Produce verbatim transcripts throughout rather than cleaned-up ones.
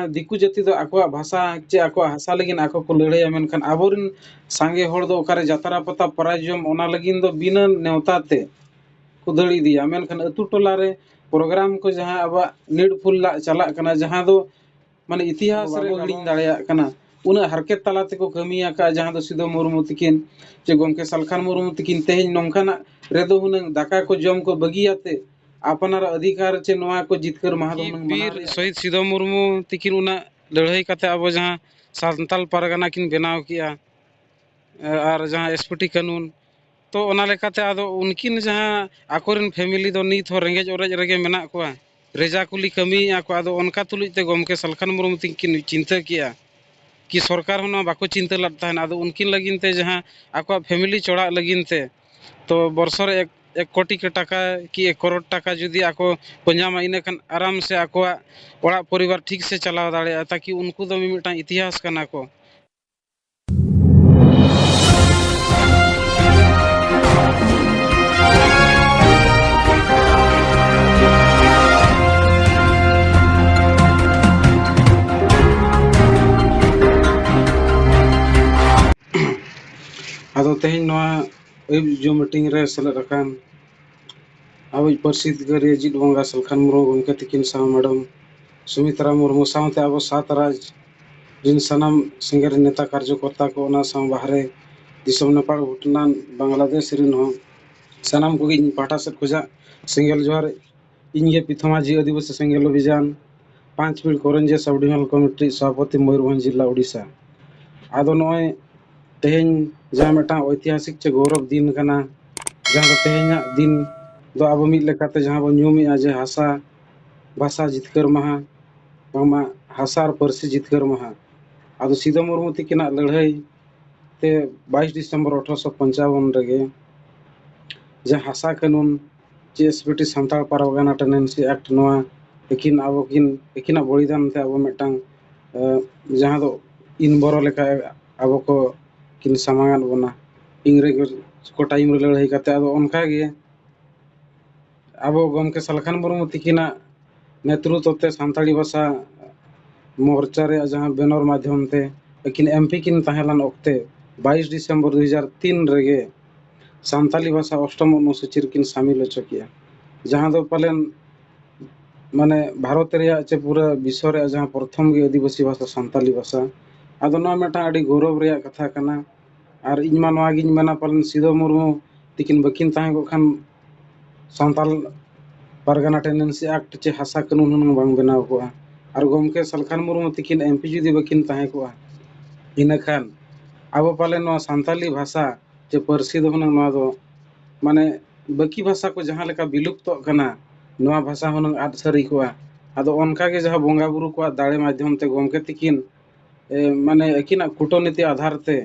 ᱫᱤᱠᱩ ᱡᱟᱹᱛᱤ ᱫᱚ ᱟᱠᱚᱣᱟᱜ ᱵᱷᱟᱥᱟ ᱪᱮ ᱟᱠᱚᱣᱟᱜ ᱦᱟᱥᱟ ᱞᱟᱹᱜᱤᱫ ᱟᱠᱚ ᱠᱚ ᱞᱟᱹᱲᱦᱟᱹᱭᱟ, ᱢᱮᱱᱠᱷᱟᱱ ᱟᱵᱚᱨᱮᱱ ᱥᱟᱸᱜᱮ ᱦᱚᱲ ᱫᱚ ᱚᱠᱟᱨᱮ ᱡᱟᱛᱨᱟ ᱯᱟᱛᱟ ᱯᱨᱟᱭᱤᱡᱽ ᱡᱚᱢ, ᱚᱱᱟ ᱞᱟᱹᱜᱤᱫ ᱫᱚ ᱵᱤᱱᱟᱹ ᱱᱮᱣᱛᱟ ᱛᱮ ᱠᱚ ᱫᱟᱹᱲ ᱤᱫᱤᱭᱟ᱾ ᱢᱮᱱᱠᱷᱟᱱ ᱟᱹᱛᱩ ᱴᱚᱞᱟ ᱨᱮ ᱯᱨᱳᱜᱨᱟᱢ ᱠᱚ ᱡᱟᱦᱟᱸ ᱟᱵᱚᱣᱟᱜ ᱱᱤᱰᱯᱷᱩᱞ ᱞᱟᱜ ᱪᱟᱞᱟᱜ ᱠᱟᱱᱟ, ᱡᱟᱦᱟᱸ ᱫᱚ ᱢᱟᱱᱮ ᱤᱛᱤᱦᱟᱥ ᱨᱮ ᱦᱤᱲᱤᱧ ᱫᱟᱲᱮᱭᱟᱜ ᱠᱟᱱᱟ, ᱩᱱᱟᱹᱜ ᱦᱟᱨᱠᱮᱛ ᱛᱟᱞᱟ ᱛᱮᱠᱚ ᱠᱟᱹᱢᱤ ᱟᱠᱟᱫᱼᱟ, ᱡᱟᱦᱟᱸ ᱫᱚ ᱥᱤᱫᱩ ᱢᱩᱨᱢᱩ ᱛᱤᱠᱤᱱ ᱪᱮ ᱜᱚᱢᱠᱮ ᱥᱟᱞᱠᱷᱟᱱ ᱢᱩᱨᱢᱩ ᱛᱤᱠᱤᱱ ᱛᱮᱦᱮᱧ ᱱᱚᱝᱠᱟᱱᱟᱜ ᱨᱮᱫᱚ ᱦᱩᱱᱟᱹᱝ ᱫᱟᱠᱟ ᱠᱚ ᱡᱚᱢ ᱠᱚ ᱵᱟᱹᱜᱤᱭᱟᱛᱮ ᱟᱯᱱᱟᱨᱟᱜ ᱚᱫᱷᱤᱠᱟᱨ ᱪᱮ ᱱᱚᱣᱟ ᱠᱚ ᱡᱤᱛᱠᱟᱹᱨ ᱢᱟᱦᱟ ᱫᱚ ᱦᱩᱱᱟᱹᱝ ᱢᱟᱱᱟᱣ ᱵᱤᱨ ᱨᱮᱭᱟᱜ ᱥᱚᱦᱤᱫ ᱥᱤᱫᱩ ᱢᱩᱨᱢᱩ ᱛᱤᱠᱤᱱ ᱩᱱᱟᱹᱜ ᱞᱟᱹᱲᱦᱟᱹᱭ ᱠᱟᱛᱮ ᱟᱵᱚ ᱡᱟᱦᱟᱸ ᱥᱟᱱᱛᱟᱞ ᱯᱟᱨᱜᱟᱱᱟ ᱠᱤᱱ ᱵᱮᱱᱟᱣ ᱠᱮᱜᱼᱟ, ᱟᱨ ᱡᱟᱦᱟᱸ ᱮᱥᱯᱤᱴᱤ ᱠᱟᱹᱱᱩᱱ, ᱛᱚ ᱚᱱᱟ ᱞᱮᱠᱟᱛᱮ ᱟᱫᱚ ᱩᱱᱠᱤᱱ ᱡᱟᱦᱟᱸ ᱟᱠᱚᱨᱮᱱ ᱯᱷᱮᱢᱮᱞᱤ ᱫᱚ ᱱᱤᱛ ᱦᱚᱸ ᱨᱮᱸᱜᱮᱡ ᱚᱨᱮᱡ ᱨᱮᱜᱮ ᱢᱮᱱᱟᱜ ᱠᱚᱣᱟ, ᱨᱮᱡᱟ ᱠᱩᱞᱤ ᱠᱟᱹᱢᱤᱭᱮᱫᱼᱟ ᱠᱚ, ᱟᱫᱚ ᱚᱱᱠᱟ ᱛᱩᱞᱩᱡ ᱛᱮ ᱜᱚᱢᱠᱮ ᱥᱟᱞᱠᱷᱟᱱ ᱢᱩᱨᱢᱩ ᱛᱤᱠᱤᱱ ᱪᱤᱱᱛᱟᱹ ᱠᱮᱜᱼᱟ ᱠᱤ ᱥᱚᱨᱠᱟᱨ ᱦᱚᱸ ᱱᱚᱣᱟ ᱵᱟᱠᱚ ᱪᱤᱱᱛᱟᱹ ᱞᱮᱫ ᱛᱟᱦᱮᱱ, ᱟᱫᱚ ᱩᱱᱠᱤᱱ ᱞᱟᱹᱜᱤᱫ ᱛᱮ ᱡᱟᱦᱟᱸ ᱟᱠᱚᱣᱟᱜ ᱯᱷᱮᱢᱮᱞᱤ ᱪᱚᱲᱟᱜ ᱞᱟᱹᱜᱤᱫ ᱛᱮ ᱛᱚ ᱵᱚᱨᱥᱚ ᱨᱮ ᱮᱠ, ᱮᱠ ᱠᱳᱴᱤ ᱴᱟᱠᱟ ᱠᱤ ᱮᱠ ᱠᱳᱨᱳᱲ ᱴᱟᱠᱟ ᱡᱩᱫᱤ ᱟᱠᱚ ᱠᱚ ᱧᱟᱢᱟ, ᱤᱱᱟᱹ ᱠᱷᱟᱱ ᱟᱨᱟᱢ ᱥᱮ ᱟᱠᱚᱣᱟᱜ ᱚᱲᱟᱜ ᱯᱚᱨᱤᱵᱟᱨ ᱴᱷᱤᱠ ᱥᱮ ᱪᱟᱞᱟᱣ ᱫᱟᱲᱮᱭᱟᱜᱼᱟ, ᱛᱟᱠᱤ ᱩᱱᱠᱩ ᱫᱚ ᱢᱤᱢᱤᱫᱴᱟᱝ ᱤᱛᱤᱦᱟᱥ ᱠᱟᱱᱟ ᱠᱚ᱾ ᱟᱫᱚ ᱛᱮᱦᱮᱧ ᱱᱚᱣᱟ ᱟᱹᱭᱩᱵ ᱡᱚ ᱢᱤᱴᱤᱝ ᱨᱮ ᱥᱮᱞᱮᱫ ᱟᱠᱟᱱ ᱟᱵᱚᱭᱤᱡ ᱯᱟᱹᱨᱥᱤ ᱫᱤᱜᱟᱹᱨᱤᱭᱟᱹ ᱡᱤᱛ ᱵᱚᱸᱜᱟ ᱥᱟᱞᱠᱷᱟᱱ ᱢᱩᱨᱢᱩ ᱜᱚᱢᱠᱮ ᱛᱤᱠᱤᱱ ᱥᱟᱶ ᱢᱮᱰᱟᱢ ᱥᱩᱢᱤᱛᱨᱟ ᱢᱩᱨᱢᱩ ᱥᱟᱶᱛᱮ ᱟᱵᱚ ᱥᱟᱛ ᱨᱟᱡᱽ ᱨᱤᱱ ᱥᱟᱱᱟᱢ ᱥᱮᱸᱜᱮᱞ ᱨᱤᱱ ᱱᱮᱛᱟ ᱠᱟᱨᱡᱚᱠᱚᱨᱛᱟ ᱠᱚ, ᱚᱱᱟ ᱥᱟᱶ ᱵᱟᱦᱨᱮ ᱫᱤᱥᱚᱢ ᱱᱮᱯᱟᱲ, ᱵᱷᱩᱴᱟᱱ, ᱵᱟᱝᱞᱟᱫᱮᱥ ᱨᱤᱱ ᱦᱚᱸ ᱥᱟᱱᱟᱢ ᱠᱚᱜᱮ ᱤᱧ ᱯᱟᱦᱴᱟ ᱥᱮᱫ ᱠᱷᱚᱱᱟᱜ ᱥᱮᱸᱜᱮᱞ ᱡᱚᱦᱟᱨ᱾ ᱤᱧ ᱜᱮ ᱯᱤᱛᱷᱚᱢᱟ ᱡᱤ ᱟᱹᱫᱤᱵᱟᱹᱥᱤ ᱥᱮᱸᱜᱮᱞ ᱚᱵᱷᱤᱡᱟᱱ ᱯᱟᱸᱪ ᱯᱤᱲ ᱠᱚᱨᱚᱧᱡᱤᱭᱟᱹ ᱥᱟᱵ ᱰᱤᱵᱷᱤᱡᱚᱱᱟᱞ ᱠᱚᱢᱤᱴᱤ ᱨᱤᱱᱤᱡ ᱥᱚᱵᱷᱟᱯᱚᱛᱤ ᱢᱚᱭᱩᱨᱵᱷᱚᱸᱡᱽ ᱡᱤᱞᱟ ᱳᱰᱤᱥᱟ᱾ ᱟᱫᱚ ᱱᱚᱜᱼᱚᱭ ᱛᱮᱦᱮᱧ ᱡᱟᱦᱟᱸ ᱢᱤᱫᱴᱟᱝ ᱳᱭᱛᱤᱦᱟᱥᱤᱠ ᱪᱮ ᱜᱚᱣᱨᱚᱵ ᱫᱤᱱ ᱠᱟᱱᱟ, ᱡᱟᱦᱟᱸ ᱫᱚ ᱛᱮᱦᱮᱧᱟᱜ ᱫᱤᱱ ᱫᱚ ᱟᱵᱚ ᱢᱤᱫ ᱞᱮᱠᱟᱛᱮ ᱡᱟᱦᱟᱸ ᱵᱚᱱ ᱧᱩᱢᱮᱜᱼᱟ ᱡᱮ ᱦᱟᱥᱟ ᱵᱷᱟᱥᱟ ᱡᱤᱛᱠᱟᱹᱨ ᱢᱟᱦᱟ, ᱵᱟᱝᱢᱟ ᱦᱟᱥᱟ ᱟᱨ ᱯᱟᱹᱨᱥᱤ ᱡᱤᱛᱠᱟᱹᱨ ᱢᱟᱦᱟ᱾ ᱟᱫᱚ ᱥᱤᱫᱩ ᱢᱩᱨᱢᱩ ᱛᱤᱠᱤᱱᱟᱜ ᱞᱟᱹᱲᱦᱟᱹᱭ ᱛᱮ ᱵᱟᱭᱤᱥ ᱰᱤᱥᱮᱢᱵᱚᱨ ᱟᱴᱷᱨᱚᱥᱚ ᱯᱚᱧᱪᱟᱵᱚᱱ ᱨᱮᱜᱮ ᱡᱟᱦᱟᱸ ᱦᱟᱥᱟ ᱠᱟᱹᱱᱩᱱ ᱪᱮ ᱮᱥ ᱯᱤ ᱴᱤ ᱥᱟᱱᱛᱟᱲ ᱯᱟᱨᱜᱟᱱᱟ ᱴᱮᱱᱰᱮᱱᱥᱤ ᱮᱠᱴ, ᱱᱚᱣᱟ ᱟᱹᱠᱤᱱ ᱟᱵᱚ ᱠᱤᱱ, ᱟᱹᱠᱤᱱᱟᱜ ᱵᱚᱞᱤᱫᱟᱱ ᱛᱮ ᱟᱵᱚ ᱢᱤᱫᱴᱟᱝ, ᱮ, ᱡᱟᱦᱟᱸ ᱫᱚ ᱤᱱ ᱵᱚᱨᱚ ᱞᱮᱠᱟ ᱟᱵᱚ ᱠᱚ ᱠᱤᱱ ᱥᱟᱢᱟᱝ ᱟᱫ ᱵᱚᱱᱟ ᱤᱝᱨᱮᱡᱽ ᱠᱚ ᱴᱟᱭᱤᱢ ᱨᱮ ᱞᱟᱹᱲᱦᱟᱹᱭ ᱠᱟᱛᱮ᱾ ᱟᱫᱚ ᱚᱱᱠᱟ ᱜᱮ ᱟᱵᱚ ᱜᱚᱢᱠᱮ ᱥᱟᱞᱠᱷᱟᱱ ᱢᱩᱨᱢᱩ ᱛᱤᱠᱤᱱᱟᱜ ᱱᱮᱛᱨᱩᱛᱛᱚ ᱛᱮ ᱥᱟᱱᱛᱟᱲᱤ ᱵᱷᱟᱥᱟ ᱢᱳᱨᱪᱟ ᱨᱮᱭᱟᱜ ᱡᱟᱦᱟᱸ ᱵᱮᱱᱚᱨ ᱢᱟᱫᱽᱫᱷᱚᱢ ᱛᱮ ᱟᱹᱠᱤᱱ ᱮᱢᱯᱤ ᱠᱤᱱ ᱛᱟᱦᱮᱸ ᱞᱮᱱ ᱚᱠᱛᱮ ᱵᱟᱭᱤᱥ ᱰᱤᱥᱮᱢᱵᱚᱨ ᱫᱩ ᱦᱟᱡᱟᱨ ᱛᱤᱱ ᱨᱮᱜᱮ ᱥᱟᱱᱛᱟᱞᱤ ᱵᱷᱟᱥᱟ ᱚᱥᱴᱚᱢ ᱚᱱᱩᱥᱩᱪᱤ ᱨᱮᱠᱤᱱ ᱥᱟᱢᱤᱞ ᱦᱚᱪᱚ ᱠᱮᱜᱼᱟ, ᱡᱟᱦᱟᱸ ᱫᱚ ᱯᱟᱞᱮᱱ ᱢᱟᱱᱮ ᱵᱷᱟᱨᱚᱛ ᱨᱮᱭᱟᱜ ᱪᱮ ᱯᱩᱨᱟᱹ ᱵᱤᱥᱥᱚ ᱨᱮᱭᱟᱜ ᱡᱟᱦᱟᱸ ᱯᱨᱚᱛᱷᱚᱢ ᱜᱮ ᱟᱹᱫᱤᱵᱟᱹᱥᱤ ᱵᱷᱟᱥᱟ ᱥᱟᱱᱛᱟᱞᱤ ᱵᱷᱟᱥᱟ᱾ ᱟᱫᱚ ᱱᱚᱣᱟ ᱢᱤᱫᱴᱟᱝ ᱟᱹᱰᱤ ᱜᱚᱨᱚᱵᱽ ᱨᱮᱭᱟᱜ ᱠᱟᱛᱷᱟ ᱠᱟᱱᱟ᱾ ᱟᱨ ᱤᱧ ᱢᱟ ᱱᱚᱣᱟ ᱜᱤᱧ ᱢᱮᱱᱟ, ᱯᱟᱞᱮᱱ ᱥᱤᱫᱚ ᱢᱩᱨᱢᱩ ᱛᱤᱠᱤᱱ ᱵᱟᱹᱠᱤᱱ ᱛᱟᱦᱮᱸ ᱠᱚᱜ ᱠᱷᱟᱱ ᱥᱟᱱᱛᱟᱞ ᱯᱟᱨᱜᱟᱱᱟ ᱴᱮᱱᱰᱮᱱᱥᱤ ᱮᱠᱴ ᱪᱮ ᱦᱟᱥᱟ ᱠᱟᱹᱱᱩᱱ ᱦᱩᱱᱟᱹᱝ ᱵᱟᱝ ᱵᱮᱱᱟᱣ ᱠᱚᱜᱼᱟ᱾ ᱟᱨ ᱜᱚᱢᱠᱮ ᱥᱟᱞᱠᱷᱟᱱ ᱢᱩᱨᱢᱩ ᱛᱤᱠᱤᱱ ᱮᱢᱯᱤ ᱡᱩᱫᱤ ᱵᱟᱹᱠᱤᱱ ᱛᱟᱦᱮᱸ ᱠᱚᱜᱼᱟ, ᱤᱱᱟᱹᱠᱷᱟᱱ ᱟᱵᱚ ᱯᱟᱞᱮᱱ ᱱᱚᱣᱟ ᱥᱟᱱᱛᱟᱞᱤ ᱵᱷᱟᱥᱟ ᱪᱮ ᱯᱟᱹᱨᱥᱤ ᱫᱚ ᱦᱩᱱᱟᱹᱝ ᱱᱚᱣᱟ ᱫᱚ ᱢᱟᱱᱮ ᱵᱟᱹᱠᱤ ᱵᱷᱟᱥᱟ ᱠᱚ ᱡᱟᱦᱟᱸ ᱞᱮᱠᱟ ᱵᱤᱞᱩᱯᱛᱚᱜ ᱠᱟᱱᱟ, ᱱᱚᱣᱟ ᱵᱷᱟᱥᱟ ᱦᱩᱱᱟᱹᱝ ᱟᱫ ᱥᱟᱹᱨᱤ ᱠᱚᱜᱼᱟ᱾ ᱟᱫᱚ ᱚᱱᱠᱟ ᱜᱮ ᱡᱟᱦᱟᱸ ᱵᱚᱸᱜᱟ ᱵᱩᱨᱩ ᱠᱚᱣᱟᱜ ᱫᱟᱲᱮ ᱢᱟᱫᱽᱫᱷᱚᱢ ᱛᱮ ᱜᱚᱢᱠᱮ ᱛᱤᱠᱤᱱ, ᱮ, ᱢᱟᱱᱮ ᱟᱹᱠᱤᱱᱟᱜ ᱠᱩᱴᱚᱱᱤᱛᱤ ᱟᱫᱷᱟᱨ ᱛᱮ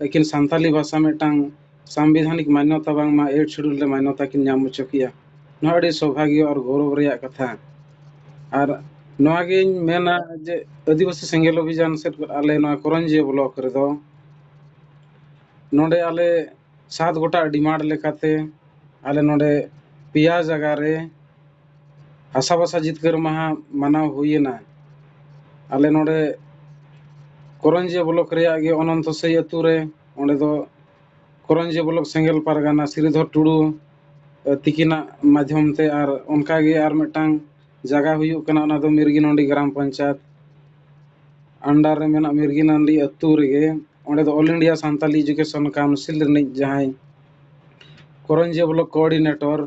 ᱟᱹᱠᱤᱱ ᱥᱟᱱᱛᱟᱞᱤ ᱵᱷᱟᱥᱟ ᱢᱤᱫᱴᱟᱝ ᱥᱟᱝᱵᱤᱫᱷᱟᱱᱤᱠ ᱢᱟᱱᱭᱚᱛᱟ ᱵᱟᱝᱢᱟ ᱮᱭᱤᱴ ᱥᱤᱰᱩᱞ ᱨᱮ ᱢᱟᱱᱭᱚᱛᱟ ᱠᱤᱱ ᱧᱟᱢ ᱦᱚᱪᱚ ᱠᱮᱜᱼᱟ᱾ ᱱᱚᱣᱟ ᱟᱹᱰᱤ ᱥᱳᱵᱷᱟᱜᱭᱚ ᱟᱨ ᱜᱚᱨᱚᱵᱽ ᱨᱮᱭᱟᱜ ᱠᱟᱛᱷᱟ᱾ ᱟᱨ ᱱᱚᱣᱟ ᱜᱤᱧ ᱢᱮᱱᱟ ᱡᱮ ᱟᱹᱫᱤᱵᱟᱹᱥᱤ ᱥᱮᱸᱜᱮᱞ ᱚᱵᱷᱤᱡᱟᱱ ᱥᱮᱫ ᱠᱷᱚᱱ ᱟᱞᱮ ᱱᱚᱣᱟ ᱠᱚᱨᱚᱧᱡᱤᱭᱟᱹ ᱵᱞᱚᱠ ᱨᱮᱫᱚ ᱱᱚᱰᱮ ᱟᱞᱮ ᱥᱟᱛ ᱜᱚᱴᱟᱝ ᱰᱤᱢᱟᱱᱰ ᱞᱮᱠᱟᱛᱮ ᱟᱞᱮ ᱱᱚᱰᱮ ᱯᱮᱭᱟ ᱡᱟᱭᱜᱟ ᱨᱮ ᱦᱟᱥᱟ ᱵᱷᱟᱥᱟ ᱡᱤᱛᱠᱟᱹᱨ ᱢᱟᱦᱟ ᱢᱟᱱᱟᱣ ᱦᱩᱭᱮᱱᱟ᱾ ᱟᱞᱮ ᱱᱚᱰᱮ ᱠᱚᱨᱚᱧᱡᱤᱭᱟᱹ ᱵᱞᱚᱠ ᱨᱮᱭᱟᱜ ᱜᱮ ᱚᱱᱚᱱᱛᱚ ᱥᱟᱹᱭ ᱟᱹᱛᱩ ᱨᱮ, ᱚᱸᱰᱮ ᱫᱚ ᱠᱚᱨᱚᱧᱡᱤᱭᱟᱹ ᱵᱞᱚᱠ ᱥᱮᱸᱜᱮᱞ ᱯᱟᱨᱜᱟᱱᱟ ᱥᱨᱤᱫᱷᱚᱨ ᱴᱩᱰᱩ, ᱮ, ᱛᱤᱠᱤᱱᱟᱜ ᱢᱟᱫᱽᱫᱷᱚᱢ ᱛᱮ, ᱟᱨ ᱚᱱᱠᱟᱜᱮ ᱟᱨ ᱢᱤᱫᱴᱟᱝ ᱡᱟᱭᱜᱟ ᱦᱩᱭᱩᱜ ᱠᱟᱱᱟ, ᱚᱱᱟ ᱫᱚ ᱢᱤᱨᱜᱤᱱᱚᱱᱰᱤ ᱜᱨᱟᱢ ᱯᱚᱧᱪᱟᱭᱮᱛ under ᱨᱮ ᱢᱮᱱᱟᱜ ᱢᱤᱨᱜᱤᱱᱚᱱᱰᱤ ᱟᱹᱛᱩ ᱨᱮᱜᱮ᱾ ᱚᱸᱰᱮ ᱫᱚ All India Santali Education Council ᱨᱤᱱᱤᱡ ᱡᱟᱦᱟᱸᱭ ᱠᱚᱨᱚᱧᱡᱤᱭᱟᱹ ᱵᱞᱚᱠ ᱠᱳᱚᱨᱰᱤᱱᱮᱴᱚᱨ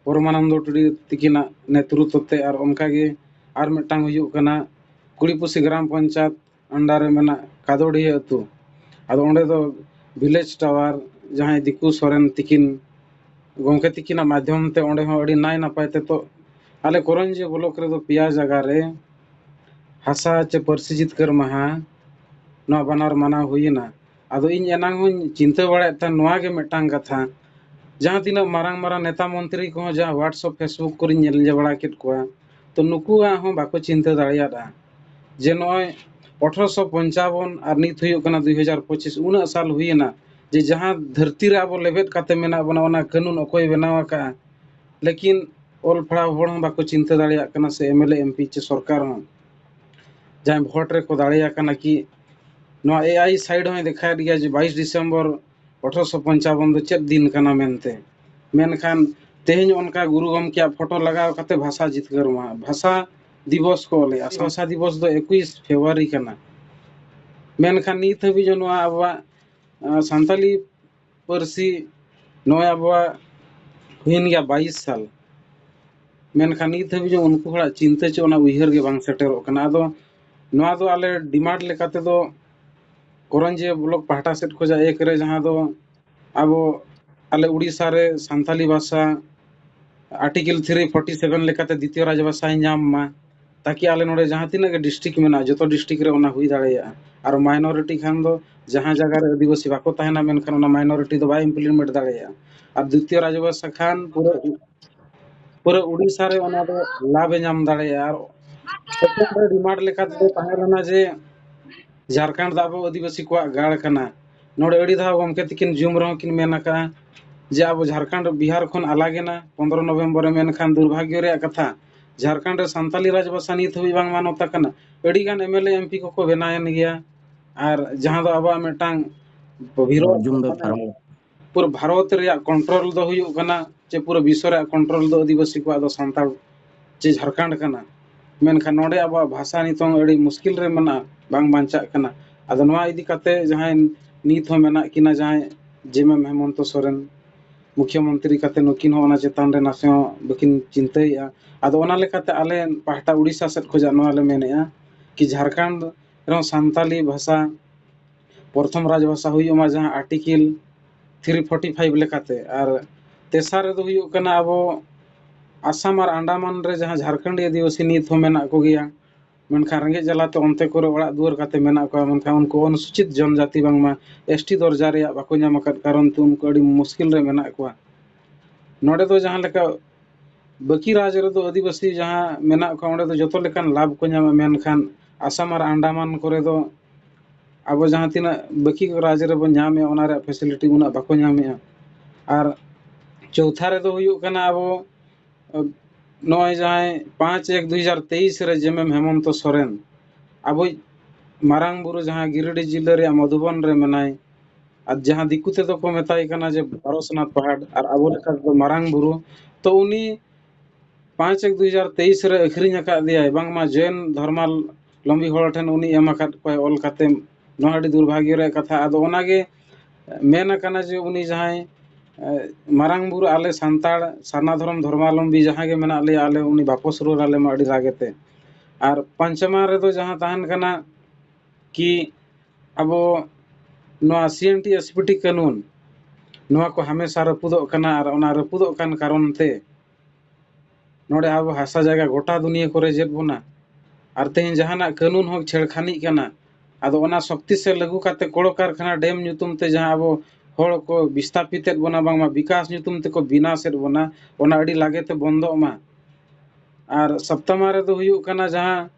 ᱯᱚᱨᱚᱢᱟᱱᱚᱱᱫᱚ ᱴᱩᱰᱩ ᱛᱤᱠᱤᱱᱟᱜ ᱱᱮᱛᱨᱩᱛᱛᱚ ᱛᱮ, ᱟᱨ ᱚᱱᱠᱟᱜᱮ ᱟᱨ ᱢᱤᱫᱴᱟᱝ ᱦᱩᱭᱩᱜ ᱠᱟᱱᱟ ᱠᱩᱲᱤᱯᱩᱥᱤ ᱜᱨᱟᱢ ᱯᱚᱧᱪᱟᱭᱮᱛ under ᱨᱮ ᱢᱮᱱᱟᱜ ᱠᱟᱫᱳᱰᱤᱦᱟᱹ ᱟᱹᱛᱩ᱾ ᱟᱫᱚ ᱚᱸᱰᱮ ᱫᱚ ᱵᱷᱤᱞᱮᱡᱽ ᱴᱟᱣᱟᱨ ᱡᱟᱦᱟᱸᱭ ᱫᱤᱠᱩ ᱥᱚᱨᱮᱱ ᱛᱤᱠᱤᱱ ᱜᱚᱢᱠᱮ ᱛᱤᱠᱤᱱᱟᱜ ᱢᱟᱫᱽᱫᱷᱚᱢ ᱛᱮ ᱚᱸᱰᱮ ᱦᱚᱸ ᱟᱹᱰᱤ ᱱᱟᱭ ᱱᱟᱯᱟᱭ ᱛᱮ ᱛᱚ ᱟᱞᱮ ᱠᱚᱨᱚᱧᱡᱤᱭᱟᱹ ᱵᱞᱚᱠ ᱨᱮᱫᱚ ᱯᱮᱭᱟ ᱡᱟᱭᱜᱟ ᱨᱮ ᱦᱟᱥᱟ ᱪᱮ ᱯᱟᱹᱨᱥᱤ ᱡᱤᱛᱠᱟᱹᱨ ᱢᱟᱦᱟ ᱱᱚᱣᱟ ᱵᱟᱱᱟᱨ ᱢᱟᱱᱟᱣ ᱦᱩᱭᱮᱱᱟ᱾ ᱟᱫᱚ ᱤᱧ ᱮᱱᱟᱝ ᱦᱚᱸᱧ ᱪᱤᱱᱛᱟᱹ ᱵᱟᱲᱟᱭᱮᱫ ᱛᱟᱦᱮᱸᱫ ᱱᱚᱣᱟ ᱜᱮ ᱢᱤᱫᱴᱟᱝ ᱠᱟᱛᱷᱟ, ᱡᱟᱦᱟᱸ ᱛᱤᱱᱟᱹᱜ ᱢᱟᱨᱟᱝ ᱢᱟᱨᱟᱝ ᱱᱮᱛᱟ ᱢᱚᱱᱛᱨᱤ ᱠᱚᱦᱚᱸ ᱡᱟᱦᱟᱸ WhatsApp, Facebook ᱠᱚᱨᱮᱧ ᱧᱮᱞ ᱵᱟᱲᱟ ᱠᱮᱫ ᱠᱚᱣᱟ, ᱛᱚ ᱱᱩᱠᱩᱣᱟᱜ ᱦᱚᱸ ᱵᱟᱠᱚ ᱪᱤᱱᱛᱟᱹ ᱫᱟᱲᱮᱭᱟᱫᱼᱟ ᱡᱮ ᱱᱚᱜᱼᱚᱭ ᱟᱴᱷᱨᱚᱥᱚ ᱯᱚᱧᱪᱟᱵᱚᱱ ᱟᱨ ᱱᱤᱛ ᱦᱩᱭᱩᱜ ᱠᱟᱱᱟ ᱫᱩ ᱦᱟᱡᱟᱨ ᱯᱚᱸᱪᱤᱥ, ᱩᱱᱟᱹᱜ ᱥᱟᱞ ᱦᱩᱭᱮᱱᱟ ᱡᱮ ᱡᱟᱦᱟᱸ ᱫᱷᱟᱹᱨᱛᱤ ᱨᱮ ᱟᱵᱚ ᱞᱮᱵᱮᱫ ᱠᱟᱛᱮ ᱢᱮᱱᱟᱜ ᱵᱚᱱᱟ, ᱚᱱᱟ ᱠᱟᱹᱱᱩᱱ ᱚᱠᱚᱭ ᱵᱮᱱᱟᱣ ᱟᱠᱟᱫᱼᱟ? ᱞᱮᱠᱤᱱ ᱚᱞ ᱯᱟᱲᱦᱟᱣ ᱦᱚᱲ ᱦᱚᱸ ᱵᱟᱠᱚ ᱪᱤᱱᱛᱟᱹ ᱫᱟᱲᱮᱭᱟᱜ ᱠᱟᱱᱟ, ᱥᱮ MLA, MP ᱪᱮ ᱥᱚᱨᱠᱟᱨ ᱦᱚᱸ᱾ ᱡᱟᱦᱟᱸᱭ ᱵᱷᱳᱴ ᱨᱮᱠᱚ ᱫᱟᱲᱮᱭᱟᱠᱟᱱᱟ ᱠᱤ, ᱱᱚᱣᱟ ᱮ ᱟᱭ ᱥᱟᱭᱤᱰ ᱦᱚᱸᱭ ᱫᱮᱠᱷᱟᱣᱮᱫ ᱜᱮᱭᱟ ᱡᱮ ᱵᱟᱭᱤᱥ ᱰᱤᱥᱮᱢᱵᱚᱨ ᱟᱴᱷᱨᱚᱥᱚ ᱯᱚᱧᱪᱟᱵᱚᱱ ᱫᱚ ᱪᱮᱫ ᱫᱤᱱ ᱠᱟᱱᱟ ᱢᱮᱱᱛᱮ᱾ ᱢᱮᱱᱠᱷᱟᱱ ᱛᱮᱦᱮᱧ ᱚᱱᱠᱟ ᱜᱩᱨᱩ ᱜᱚᱢᱠᱮᱭᱟᱜ ᱯᱷᱳᱴᱳ ᱞᱟᱜᱟᱣ ᱠᱟᱛᱮ ᱵᱷᱟᱥᱟ ᱡᱤᱛᱠᱟᱹᱨ ᱢᱟᱦᱟ, ᱵᱷᱟᱥᱟ ᱫᱤᱵᱚᱥ ᱠᱚ ᱚᱞᱮᱜᱼᱟ᱾ ᱵᱷᱟᱥᱟ ᱫᱤᱵᱚᱥ ᱫᱚ ᱮᱠᱩᱥ ᱯᱷᱮᱵᱽᱨᱩᱣᱟᱨᱤ ᱠᱟᱱᱟ᱾ ᱢᱮᱱᱠᱷᱟᱱ ᱱᱤᱛ ᱦᱟᱹᱵᱤᱡ ᱦᱚᱸ ᱱᱚᱣᱟ ᱟᱵᱚᱣᱟᱜ, ᱟᱸ, ᱥᱟᱱᱛᱟᱞᱤ ᱯᱟᱹᱨᱥᱤ ᱱᱚᱜᱼᱚᱭ ᱟᱵᱚᱣᱟᱜ ᱦᱩᱭᱮᱱ ᱜᱮᱭᱟ ᱵᱟᱭᱤᱥ ᱥᱟᱞ, ᱢᱮᱱᱠᱷᱟᱱ ᱱᱤᱛ ᱦᱟᱹᱵᱤᱡ ᱦᱚᱸ ᱩᱱᱠᱩ ᱦᱚᱲᱟᱜ ᱪᱤᱱᱛᱟᱹ ᱪᱮ ᱚᱱᱟ ᱩᱭᱦᱟᱹᱨ ᱜᱮ ᱵᱟᱝ ᱥᱮᱴᱮᱨᱚᱜ ᱠᱟᱱᱟ᱾ ᱟᱫᱚ ᱱᱚᱣᱟ ᱫᱚ ᱟᱞᱮ ᱰᱤᱢᱟᱱᱰ ᱞᱮᱠᱟ ᱛᱮᱫᱚ ᱠᱚᱨᱚᱧᱡᱤᱭᱟᱹ ᱵᱞᱚᱠ ᱯᱟᱦᱴᱟ ᱥᱮᱫ ᱠᱷᱚᱱᱟᱜ ᱮᱠ ᱨᱮ, ᱡᱟᱦᱟᱸ ᱫᱚ ᱟᱵᱚ, ᱟᱞᱮ ᱩᱲᱤᱥᱥᱟ ᱨᱮ ᱥᱟᱱᱛᱟᱞᱤ ᱵᱷᱟᱥᱟ ᱟᱨᱴᱤᱠᱮᱞ ᱛᱷᱨᱤ ᱯᱷᱳᱨᱴᱤ ᱥᱮᱵᱷᱮᱱ ᱞᱮᱠᱟᱛᱮ ᱫᱤᱛᱤᱭᱚ ᱨᱟᱡᱽ ᱵᱷᱟᱥᱟᱭ ᱧᱟᱢ ᱢᱟ, ᱛᱟᱠᱤ ᱟᱞᱮ ᱱᱚᱰᱮ ᱡᱟᱦᱟᱸ ᱛᱤᱱᱟᱹᱜ ᱜᱮ ᱰᱤᱥᱴᱨᱤᱠᱴ ᱢᱮᱱᱟᱜᱼᱟ, ᱡᱚᱛᱚ ᱰᱤᱥᱴᱨᱤᱠᱴ ᱨᱮ ᱚᱱᱟ ᱦᱩᱭ ᱫᱟᱲᱮᱭᱟᱜᱼᱟ᱾ ᱟᱨ ᱢᱟᱭᱱᱚᱨᱤᱴᱤ ᱠᱷᱟᱱ ᱫᱚ ᱡᱟᱦᱟᱸ ᱡᱟᱭᱜᱟ ᱨᱮ ᱟᱹᱫᱤᱵᱟᱹᱥᱤ ᱵᱟᱠᱚ ᱛᱟᱦᱮᱱᱟ, ᱢᱮᱱᱠᱷᱟᱱ ᱚᱱᱟ ᱢᱟᱭᱱᱚᱨᱤᱴᱤ ᱫᱚ ᱵᱟᱭ ᱤᱢᱯᱞᱤᱢᱮᱱᱴ ᱫᱟᱲᱮᱭᱟᱜᱼᱟ᱾ ᱟᱨ ᱫᱤᱛᱤᱭᱚ ᱨᱟᱡᱽ ᱵᱷᱟᱥᱟ ᱠᱷᱟᱱ ᱯᱩᱨᱟᱹ, ᱯᱩᱨᱟᱹ ᱩᱲᱤᱥᱥᱟ ᱨᱮ ᱚᱱᱟ ᱫᱚ ᱞᱟᱵᱷ ᱮ ᱧᱟᱢ ᱫᱟᱲᱮᱭᱟᱜᱼᱟ᱾ ᱟᱨ ᱥᱮᱠᱮᱱᱰ ᱨᱮ ᱰᱤᱢᱟᱱᱰ ᱞᱮᱠᱟ ᱛᱮᱫᱚ ᱛᱟᱦᱮᱸ ᱞᱮᱱᱟ ᱡᱮ ᱡᱷᱟᱲᱠᱷᱚᱸᱰ ᱫᱚ ᱟᱵᱚ ᱟᱹᱫᱤᱵᱟᱹᱥᱤ ᱠᱚᱣᱟᱜ ᱜᱟᱲ ᱠᱟᱱᱟ᱾ ᱱᱚᱰᱮ ᱟᱹᱰᱤ ᱫᱷᱟᱣ ᱜᱚᱢᱠᱮ ᱛᱤᱠᱤᱱ ᱡᱩᱢ ᱨᱮᱦᱚᱸ ᱠᱤᱱ ᱢᱮᱱ ᱟᱠᱟᱫᱼᱟ ᱡᱮ ᱟᱵᱚ ᱡᱷᱟᱲᱠᱷᱚᱸᱰ ᱵᱤᱦᱟᱨ ᱠᱷᱚᱱ ᱟᱞᱟᱜᱽ ᱮᱱᱟ ᱯᱚᱱᱫᱽᱨᱚ ᱱᱚᱵᱷᱮᱢᱵᱚᱨ ᱨᱮ, ᱢᱮᱱᱠᱷᱟᱱ ᱫᱩᱨᱵᱷᱟᱜᱽᱭᱚ ᱨᱮᱭᱟᱜ ᱠᱟᱛᱷᱟ, ᱡᱷᱟᱲᱠᱷᱚᱸᱰ ᱨᱮ ᱥᱟᱱᱛᱟᱞᱤ ᱨᱟᱡᱽ ᱵᱷᱟᱥᱟ ᱱᱤᱛ ᱦᱟᱹᱵᱤᱡ ᱵᱟᱝ ᱢᱟᱱᱚᱛ ᱟᱠᱟᱱᱟ᱾ ᱟᱹᱰᱤ ᱜᱟᱱ M L A M P ᱠᱚᱠᱚ ᱵᱮᱱᱟᱣᱮᱱ ᱜᱮᱭᱟ, ᱟᱨ ᱡᱟᱦᱟᱸ ᱫᱚ ᱟᱵᱚᱣᱟᱜ ᱢᱤᱫᱴᱟᱝ ᱵᱤᱨᱳᱫᱷ ᱡᱩᱢ ᱫᱚ ᱯᱟᱨᱚᱢ᱾ ᱯᱩᱨᱟᱹ ᱵᱷᱟᱨᱚᱛ ᱨᱮᱭᱟᱜ ᱠᱚᱱᱴᱨᱳᱞ ᱫᱚ ᱦᱩᱭᱩᱜ ᱠᱟᱱᱟ ᱪᱮ ᱯᱩᱨᱟᱹ ᱵᱤᱥᱥᱚ ᱨᱮᱭᱟᱜ ᱠᱚᱱᱴᱨᱳᱞ ᱫᱚ ᱟᱹᱫᱤᱵᱟᱹᱥᱤ ᱠᱚᱣᱟᱜ ᱫᱚ ᱥᱟᱱᱛᱟᱲ ᱪᱮ ᱡᱷᱟᱲᱠᱷᱚᱸᱰ ᱠᱟᱱᱟ᱾ ᱢᱮᱱᱠᱷᱟᱱ ᱱᱚᱰᱮ ᱟᱵᱚᱣᱟᱜ ᱵᱷᱟᱥᱟ ᱱᱤᱛᱚᱝ ᱟᱹᱰᱤ ᱢᱩᱥᱠᱤᱞ ᱨᱮ ᱢᱮᱱᱟᱜᱼᱟ, ᱵᱟᱝ ᱵᱟᱧᱪᱟᱜ ᱠᱟᱱᱟ᱾ ᱟᱫᱚ ᱱᱚᱣᱟ ᱤᱫᱤ ᱠᱟᱛᱮ ᱡᱟᱦᱟᱸᱭ ᱱᱤᱛ ᱦᱚᱸ ᱢᱮᱱᱟᱜ ᱠᱤᱱᱟ, ᱡᱟᱦᱟᱸᱭ ᱡᱮ ᱢᱮᱢ ᱦᱮᱢᱚᱱᱛᱚ ᱥᱚᱨᱮᱱ, ᱢᱩᱠᱷᱭᱚᱢᱚᱱᱛᱨᱤ ᱠᱟᱛᱮ ᱱᱩᱠᱤᱱ ᱦᱚᱸ ᱚᱱᱟ ᱪᱮᱛᱟᱱ ᱨᱮ ᱱᱟᱥᱮ ᱦᱚᱸ ᱵᱟᱹᱠᱤᱱ ᱪᱤᱱᱛᱟᱹᱭᱮᱫᱼᱟ᱾ ᱟᱫᱚ ᱚᱱᱟ ᱞᱮᱠᱟᱛᱮ ᱟᱞᱮ ᱯᱟᱦᱴᱟ ᱩᱲᱤᱥᱥᱟ ᱥᱮᱫ ᱠᱷᱚᱱᱟᱜ ᱱᱚᱣᱟ ᱞᱮ ᱢᱮᱱᱮᱫᱼᱟ ᱠᱤ ᱡᱷᱟᱲᱠᱷᱚᱸᱰ ᱨᱮᱦᱚᱸ ᱥᱟᱱᱛᱟᱞᱤ ᱵᱷᱟᱥᱟ ᱯᱨᱚᱛᱷᱚᱢ ᱨᱟᱡᱽ ᱵᱷᱟᱥᱟ ᱦᱩᱭᱩᱜ ᱢᱟ, ᱡᱟᱦᱟᱸ ᱟᱨᱴᱤᱠᱮᱞ ᱛᱷᱨᱤ ᱯᱷᱳᱨᱴᱤ ᱯᱷᱟᱭᱤᱵᱷ ᱞᱮᱠᱟᱛᱮ᱾ ᱟᱨ ᱛᱮᱥᱟᱨ ᱨᱮᱫᱚ ᱦᱩᱭᱩᱜ ᱠᱟᱱᱟ ᱟᱵᱚ ᱟᱥᱟᱢ ᱟᱨ ᱟᱱᱰᱟᱢᱟᱱ ᱨᱮ ᱡᱟᱦᱟᱸ ᱡᱷᱟᱲᱠᱷᱚᱸᱰᱤ ᱟᱹᱫᱤᱵᱟᱹᱥᱤ ᱱᱤᱛ ᱦᱚᱸ ᱢᱮᱱᱟᱜ ᱠᱚᱜᱮᱭᱟ, ᱢᱮᱱᱠᱷᱟᱱ ᱨᱮᱸᱜᱮᱡ ᱡᱟᱞᱟᱛᱮ ᱚᱱᱛᱮ ᱠᱚᱨᱮ ᱚᱲᱟᱜ ᱫᱩᱣᱟᱹᱨ ᱠᱟᱛᱮ ᱢᱮᱱᱟᱜ ᱠᱚᱣᱟ, ᱢᱮᱱᱠᱷᱟᱱ ᱩᱱᱠᱩ ᱚᱱᱩᱥᱩᱪᱤᱛ ᱡᱚᱱᱡᱟᱛᱤ ᱵᱟᱝᱢᱟ ᱮᱥ ᱴᱤ ᱫᱚᱨᱡᱟ ᱨᱮᱭᱟᱜ ᱵᱟᱠᱚ ᱧᱟᱢ ᱟᱠᱟᱫ ᱠᱟᱨᱚᱱ ᱛᱮ ᱩᱱᱠᱩ ᱟᱹᱰᱤ ᱢᱩᱥᱠᱤᱞ ᱨᱮ ᱢᱮᱱᱟᱜ ᱠᱚᱣᱟ᱾ ᱱᱚᱰᱮ ᱫᱚ ᱡᱟᱦᱟᱸ ᱞᱮᱠᱟ ᱵᱟᱹᱠᱤ ᱨᱟᱡᱽ ᱨᱮᱫᱚ ᱟᱹᱫᱤᱵᱟᱹᱥᱤ ᱡᱟᱦᱟᱸ ᱢᱮᱱᱟᱜ ᱠᱚᱣᱟ, ᱚᱸᱰᱮ ᱫᱚ ᱡᱚᱛᱚ ᱞᱮᱠᱟᱱ ᱞᱟᱵᱷ ᱠᱚ ᱧᱟᱢᱟ, ᱢᱮᱱᱠᱷᱟᱱ ᱟᱥᱟᱢ ᱟᱨ ᱟᱱᱰᱟᱢᱟᱱ ᱠᱚᱨᱮ ᱫᱚ ᱟᱵᱚ ᱡᱟᱦᱟᱸ ᱛᱤᱱᱟᱹᱜ ᱵᱟᱹᱠᱤ ᱨᱟᱡᱽ ᱨᱮᱵᱚᱱ ᱧᱟᱢᱮᱫᱼᱟ, ᱚᱱᱟ ᱨᱮᱭᱟᱜ ᱯᱷᱮᱥᱤᱞᱤᱴᱤ ᱩᱱᱟᱹᱜ ᱵᱟᱠᱚ ᱧᱟᱢᱮᱫᱼᱟ᱾ ᱟᱨ ᱪᱳᱣᱛᱷᱟ ᱨᱮᱫᱚ ᱦᱩᱭᱩᱜ ᱠᱟᱱᱟ ᱟᱵᱚ, ᱱᱚᱜᱼᱚᱭ ᱡᱟᱦᱟᱸᱭ ᱯᱟᱸᱪ ᱮᱠ ᱫᱩ ᱦᱟᱡᱟᱨ ᱛᱮᱭᱤᱥ ᱨᱮ ᱡᱮ ᱢᱮᱢ ᱦᱮᱢᱚᱱᱛᱚ ᱥᱚᱨᱮᱱ ᱟᱵᱚᱭᱤᱡ ᱢᱟᱨᱟᱝ ᱵᱩᱨᱩ ᱡᱟᱦᱟᱸ ᱜᱤᱨᱤᱰᱤ ᱡᱤᱞᱟᱹ ᱨᱮᱭᱟᱜ ᱢᱚᱫᱷᱩᱵᱚᱱ ᱨᱮ ᱢᱮᱱᱟᱭ, ᱟᱨ ᱡᱟᱦᱟᱸ ᱫᱤᱠᱩ ᱛᱮᱫᱚ ᱠᱚ ᱢᱮᱛᱟᱭ ᱠᱟᱱᱟ ᱡᱮ ᱯᱟᱨᱚᱥᱱᱟᱛᱷ ᱯᱟᱦᱟᱲ, ᱟᱨ ᱟᱵᱚ ᱞᱮᱠᱟ ᱛᱮᱫᱚ ᱢᱟᱨᱟᱝ ᱵᱩᱨᱩ, ᱛᱚ ᱩᱱᱤ ᱯᱟᱸᱪ ᱮᱠ ᱫᱩ ᱦᱟᱡᱟᱨ ᱛᱮᱭᱤᱥ ᱨᱮ ᱟᱹᱠᱷᱨᱤᱧ ᱟᱠᱟᱫ ᱫᱮᱭᱟᱭ, ᱵᱟᱝᱢᱟ ᱡᱚᱭᱮᱱ ᱫᱷᱚᱨᱢᱟᱞᱚᱢᱵᱤ ᱦᱚᱲ ᱴᱷᱮᱱ ᱩᱱᱤ ᱮᱢ ᱟᱠᱟᱫ ᱠᱚᱣᱟᱭ ᱚᱞ ᱠᱟᱛᱮ᱾ ᱱᱚᱣᱟ ᱟᱹᱰᱤ ᱫᱩᱨᱵᱷᱟᱜᱽᱭᱚ ᱨᱮᱭᱟᱜ ᱠᱟᱛᱷᱟ᱾ ᱟᱫᱚ ᱚᱱᱟᱜᱮ ᱢᱮᱱ ᱟᱠᱟᱱᱟ ᱡᱮ ᱩᱱᱤ ᱡᱟᱦᱟᱸᱭ, ᱮ, ᱢᱟᱨᱟᱝ ᱵᱩᱨᱩ, ᱟᱞᱮ ᱥᱟᱱᱛᱟᱲ ᱥᱟᱨᱱᱟ ᱫᱷᱚᱨᱚᱢ ᱫᱷᱚᱨᱢᱟᱞᱚᱢᱵᱤ ᱡᱟᱦᱟᱸ ᱜᱮ ᱢᱮᱱᱟᱜ ᱞᱮᱭᱟ, ᱟᱞᱮ ᱩᱱᱤ ᱵᱟᱯᱚᱥ ᱨᱩᱣᱟᱹᱲ ᱟᱞᱮ ᱢᱟ ᱟᱹᱰᱤ ᱨᱟᱜᱮ ᱛᱮ᱾ ᱟᱨ ᱯᱟᱸᱪᱟᱢᱟ ᱨᱮᱫᱚ ᱡᱟᱦᱟᱸ ᱛᱟᱦᱮᱱ ᱠᱟᱱᱟ ᱠᱤ ᱟᱵᱚ ᱱᱚᱣᱟ ᱥᱤ N T S P T ᱠᱟᱹᱱᱩᱱ, ᱱᱚᱣᱟ ᱠᱚ ᱦᱟᱢᱮᱥᱟ ᱨᱟᱹᱯᱩᱫᱚᱜ ᱠᱟᱱᱟ, ᱟᱨ ᱚᱱᱟ ᱨᱟᱹᱯᱩᱫᱚᱜ ᱠᱟᱱ ᱠᱟᱨᱚᱱ ᱛᱮ ᱱᱚᱰᱮ ᱟᱵᱚ ᱦᱟᱥᱟ ᱡᱟᱭᱜᱟ ᱜᱚᱴᱟ ᱫᱩᱱᱤᱭᱟᱹ ᱠᱚ ᱨᱮᱡᱮᱫ ᱵᱚᱱᱟ᱾ ᱟᱨ ᱛᱮᱦᱮᱧ ᱡᱟᱦᱟᱱᱟᱜ ᱠᱟᱹᱱᱩᱱ ᱦᱚᱸ ᱪᱷᱮᱲᱠᱷᱟᱱᱤᱜ ᱠᱟᱱᱟ᱾ ᱟᱫᱚ ᱚᱱᱟ ᱥᱚᱠᱛᱤ ᱥᱮ ᱞᱟᱹᱜᱩ ᱠᱟᱛᱮ ᱠᱚᱞᱠᱟᱨᱠᱷᱟᱱᱟ ᱰᱮᱢ ᱧᱩᱛᱩᱢ ᱛᱮ ᱡᱟᱦᱟᱸ ᱟᱵᱚ ᱦᱚᱲ ᱠᱚ ᱵᱤᱥᱛᱟᱯᱤᱛᱮᱫ ᱵᱚᱱᱟ, ᱵᱟᱝᱢᱟ ᱵᱤᱠᱟᱥ ᱧᱩᱛᱩᱢ ᱛᱮᱠᱚ ᱵᱤᱱᱟᱥᱮᱫ ᱵᱚᱱᱟ, ᱚᱱᱟ ᱟᱹᱰᱤ ᱞᱟᱜᱮ ᱛᱮ ᱵᱚᱱᱫᱚᱜ ᱢᱟ᱾ ᱟᱨ ᱥᱟᱯᱛᱟᱢᱟ ᱨᱮᱫᱚ ᱦᱩᱭᱩᱜ ᱠᱟᱱᱟ ᱡᱟᱦᱟᱸ